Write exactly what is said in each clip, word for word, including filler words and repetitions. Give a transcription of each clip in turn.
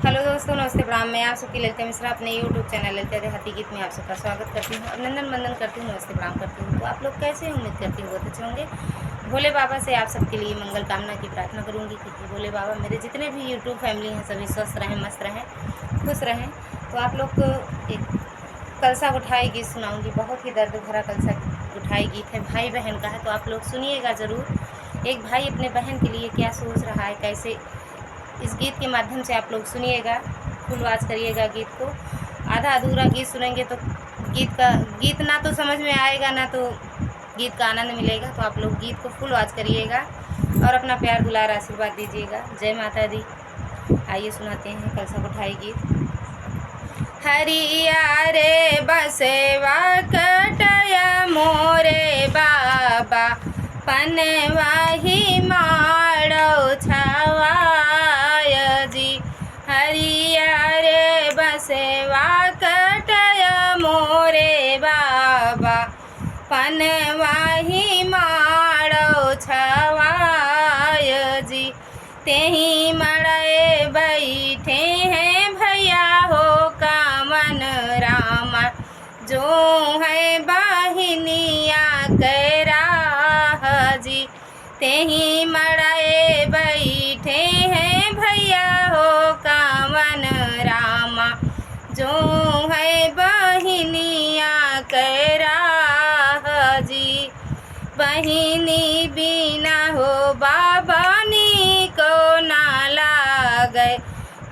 हेलो दोस्तों, नमस्ते, प्रणाम। मैं आप सबकी ललिता मिश्रा अपने YouTube चैनल ललिता देहाती गीत में आप सबका स्वागत करती हूँ, अभिनंदन वंदन करती हूँ, नमस्ते, प्रणाम करती हूँ। तो आप लोग कैसे हैं? उम्मीद करती हूँ बहुत अच्छे होंगे। भोले बाबा से आप सबके लिए मंगल कामना की प्रार्थना करूँगी कि भोले बाबा मेरे जितने भी YouTube फैमिली हैं, सभी स्वस्थ रहें, मस्त रहें, खुश रहें। तो आप लोग को एक कलसा उठाए गीत सुनाऊँगी, बहुत ही दर्द भरा कलसा उठाए गीत है, भाई बहन का है, तो आप लोग सुनिएगा ज़रूर। एक भाई अपने बहन के लिए क्या सोच रहा है, कैसे इस गीत के माध्यम से आप लोग सुनिएगा, फुल वॉच करिएगा गीत को। आधा अधूरा गीत सुनेंगे तो गीत का, गीत ना तो समझ में आएगा, ना तो गीत का आनंद मिलेगा। तो आप लोग गीत को फुल वॉच करिएगा और अपना प्यार, दुलार, आशीर्वाद दीजिएगा। जय माता दी। आइए सुनाते हैं कलसा उठाए गीत। हरिया रे बसेवा कटया मोरे बाबा, पनवा ही माड़ो छवाय जी। हरिया रे बसेवा कटया मोरे बाबा, पनवा ही माड़ो छवाय जी। तेही मड़े बैठे हैं भैया हो कवन रामा, जो है बहिनिया के राह जी। तेही मड़े बैठे हैं भैया हो कवन रामा, जो है बहिनिया के राह जी। बहिनी बिना हो बाबा नीको ना लागे,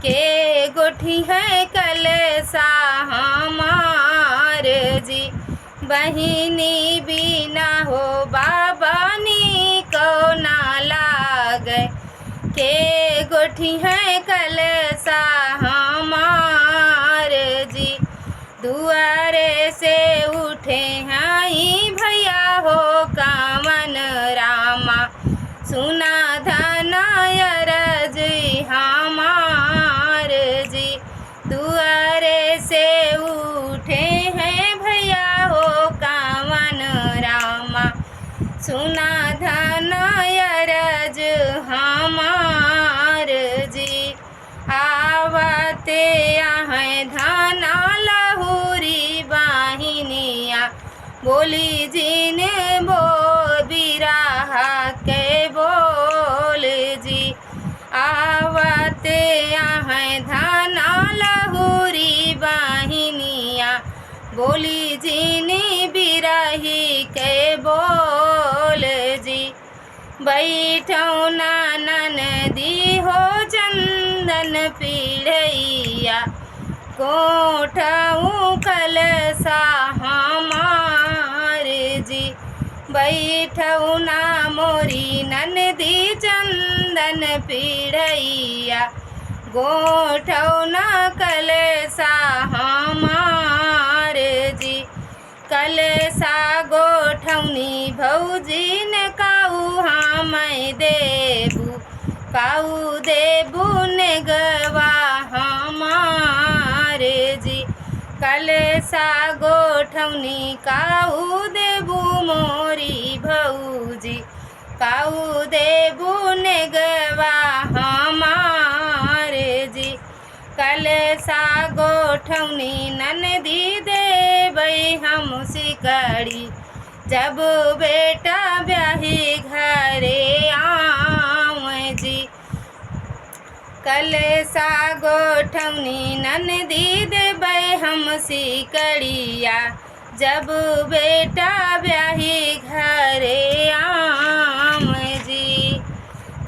के गोठी है कलसा हमार जी। बहिनी बिना हो बाबा नीको ना लागे, के गोठी है कलसा हमार जी। दुआरे से उठे हई भैया हो कवन रामा, सुना धना अरज हमार जी। दुआरे से उठे हैं भैया हो कवन रामा, सुना धना अरज हमार जी। आवते आहै धना लहुरी बहिनिया, बोली जिन बो बिरहा के बोल जी। आवते आहै धना लहुरी बहिनिया, बोली जिन बिरही के बोल जी। बैठौ ना ननदी हो चंदन पीढ़ैया, गोठौ कलसा हमार जी। बैठौ ना मोरी ननदी चंदन पीढ़ैया, गोठौ ना कलसा हमार जी। कलसा गोठौनी भौजी ने काऊ हमै देबू, काऊ देबू नेगवा हमार जी। कलसा गोठौनी काऊ देबू मोरी भौजी, काऊ देबू नेगवा हमार जी। कलसा गोठौनी ननदी देबै हम सिकड़ी, जब बेटा ब्याही घरे आवे जी। कलसा गोठौनी ननदी देबै हम सिकड़िया, जब बेटा ब्याही घरे आवे जी।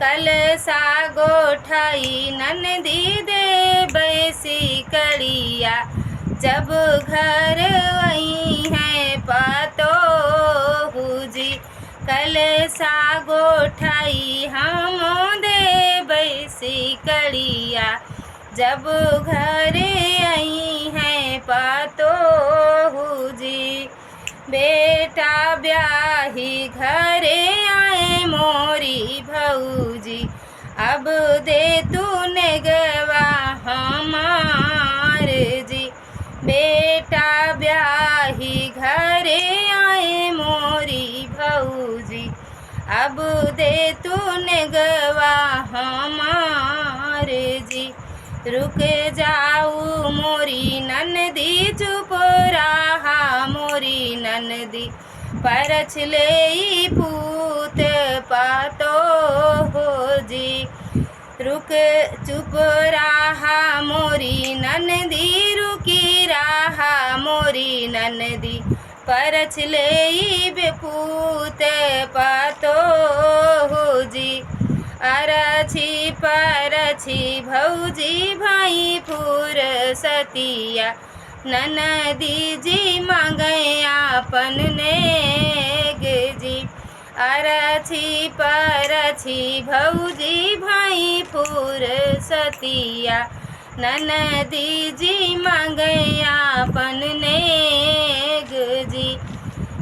कलसा गोठाई ननदी देबै सिकड़िया, जब घर अइहैं पतोहू जी। कलसा गोठाई हम देबै सिकड़िया, जब घरे अइहैं पतोहू जी। बेटा ब्याही घरे आए मोरी भौजी, अब दे तू नेगवा हमार जी। बेटा ब्याही घरे आए मोरी भौजी, अब दे तू नेगवा हमार जी। रुक जाऊ मोरी ननदी, चुप रहा मोरी ननदी, परछ लेई पूत पतोह जी। रुक, चुप रहा मोरी ननदी, रुकी रहा मोरी ननदी, परछ लेई पूत पतोह जी। अरछी परछी भौजी भई फुरसतिया, ननदी जी मांगे आपन नेग जी। अरछी परछी भौजी भई फुरसतिया, ननदी जी मांगे आपन नेग जी।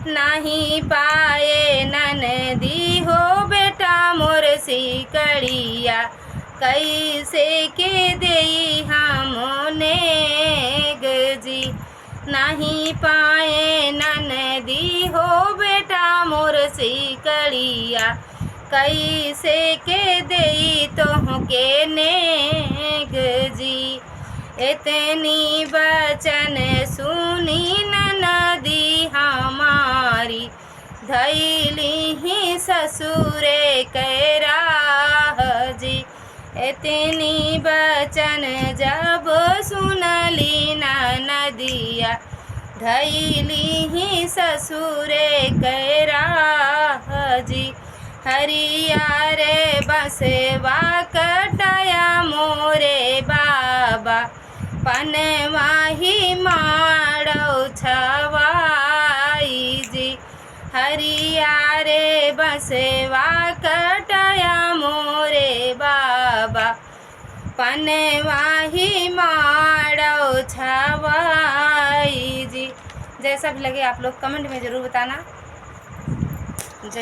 नाही पाए ननदी हो बेटा मोर सिकड़िया, कैसे के देई हम नेग जी। नाही पाए ननदी हो बेटा मोर सिकड़िया, कैसे के देई तोहके नेग जी। इतनी बचन सुनी ननदी हमारी, धैली ही ससुरे के राह जी। इतनी बचन जब सुनली ननदिया, धैली ही ससुरे के राह जी। हरिया रे बसवा कटाया मोरे बाबा, पनवा ही माड़ो छवाई जी। हरिया रे बसवा कटाया मोरे बाबा, पनवा ही माड़ो छवाई जी। जैसा भी लगे आप लोग comment में ज़रूर बताना।